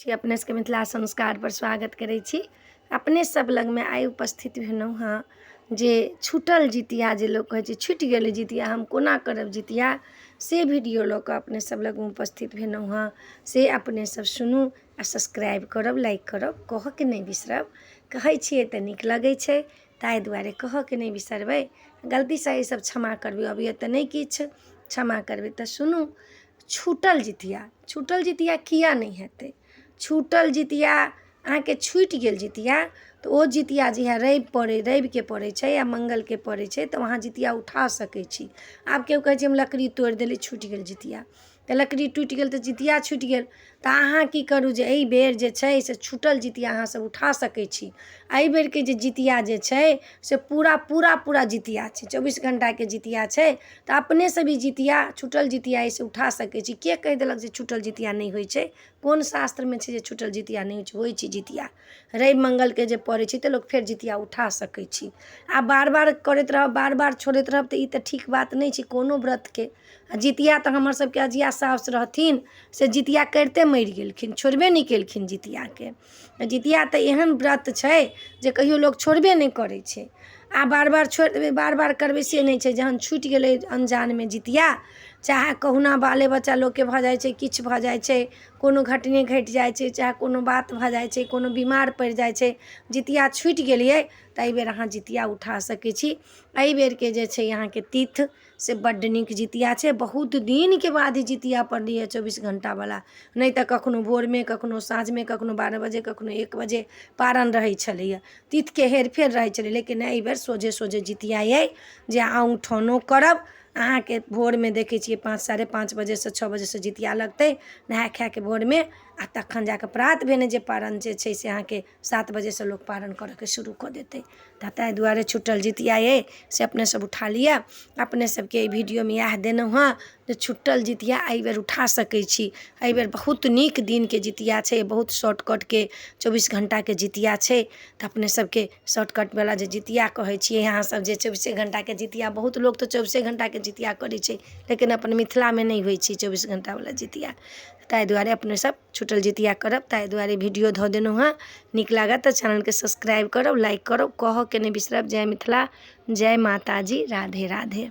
छी अपने सबके मिथिला संस्कारपर स्वागत करै छी। अपने सब लगमे आइ उपस्थित भेलहुँ हँ जे छूटल जितिया, जे लोक कहै छै छुटि गेलै जितिया, हम कोना करब जितिया, से वीडियो लऽ कऽ अपने सब लगमे उपस्थित भेलहुँ हँ। से अपने सब सुनू आ सब्सक्राइब करब, लाइक करब, कहऽके नहि बिसरब। कहै छियै तऽ नीक लगै छै, ताहि दुआरे कहऽके नहि बिसरबै। गलतीसँ ईसब क्षमा करबै, अबैए तऽ नहि किछु, क्षमा करबै। तऽ सुनू, छूटल जितिया, छूटल जितिया किया नहि हेतै? छूटल जितिया अहाँके छुटि गेल जितिया, तऽ ओ जितिया जहिया रवि पड़ै, रविके पड़ै छै या मङ्गलके पड़ै छै, तऽ अहाँ जितिया उठा सकै छी। आब केओ कहै छै हम लकड़ी तोड़ि देली, छुटि गेल जितिया, तऽ लकड़ी टूटि गेल तऽ जितिया छुटि गेल। तऽ अहाँ की करू जे एहि बेर जे छै से छूटल जितिया अहाँ सब उठा सकै छी। एहि बेरके जे जितिया जे छै से पूरा पूरा पूरा जितिया छै, 24 घण्टाके जितिया छै। तऽ अपने सब ई जितिया, छूटल जितिया एहिसँ उठा सकै छी। के कहि देलक जे छूटल जितिया नहि होइ छै? कोन शास्त्रमे छै जे छूटल जितिया नहि होइ छै? होइ छै जितिया। रवि मङ्गलके जे पड़ै छै तऽ लोक फेर जितिया उठा सकै छी। आ बार बार करैत रहब, बार बार छोड़ैत रहब, तऽ ई तऽ ठीक बात नहि छै कोनो व्रतके। आ जितिया तऽ हमर सबके अजिया साउस रहथिन, से जितिया करिते मरि गेलखिन, छोड़बे नहि केलखिन जितियाके। जितिया तऽ एहन व्रत छै जे कहियो लोक छोड़बे नहि करै छै। आ बार बार छोड़ि देबै, बार बार करबै, से नहि छै। जहन छुटि गेलै अनजानमे जितिया, चाहे कहुना बाले बच्चा लोकके भऽ जाइ छै, किछु भऽ जाइ छै, कोनो घटने घटि जाइ छै, चाहे कोनो बात भऽ जाइ छै, कोनो बीमार पड़ि जाइ छै, जितिया छुटि गेलियै तऽ एहिबेर अहाँ जितिया उठा सकै छी। एहिबेरके जे छै अहाँके तिथि से बड्ड नीक जितिया छै। बहुत दिनके बाद ई जितिया पड़लैए 24 घण्टावला, नहि तऽ कखनो भोरमे, कखनो साँझमे, कखनो 12 बजे, कखनो 1 बजे पारन रहै छलैए, तिथिके हेरफेर रहै छलै। लेकिन एहिबेर सोझे सोझे जितिया अइ जे औँठनो करब अहाँके भोरमे। देखै छियै 5, 5:30 बजेसँ 6 बजेसँ जितिया लगतै नहाय खायके भोरमे, आ तखन जाकऽ प्रात भेने जे पारन जे छै से अहाँके 7 बजेसँ लोक पारन करऽके शुरू कऽ देतै। तऽ ताहि दुआरे छुटल जितिया अइ से अपने सब उठा लिअ। अपने सबके एहि वीडियोमे इएह देलहुँ हँ जे छुटल जितिया एहिबेर उठा सकै छी। एहिबेर बहुत नीक दिनके जितिया छै, बहुत शॉर्टकटके 24 घण्टाके जितिया छै। तऽ अपने सबके शॉर्टकटवला जे जितिया कहै छियै अहाँ सब जे 24 घण्टाके जितिया, बहुत लोक तऽ 24 घण्टाके जितिया करै छै, लेकिन अपन मिथिलामे नहि होइ छै 24 घण्टावला जितिया। ताहि दुआरे अपने सब छुटल जितिया करब, ताहि दुआरे वीडियो धऽ देलहुँ हँ। नीक लागत तऽ चैनलके सब्सक्राइब करब, लाइक करब, कहऽके नहि बिसरब। जय मिथिला, जय माताजी, राधे राधे।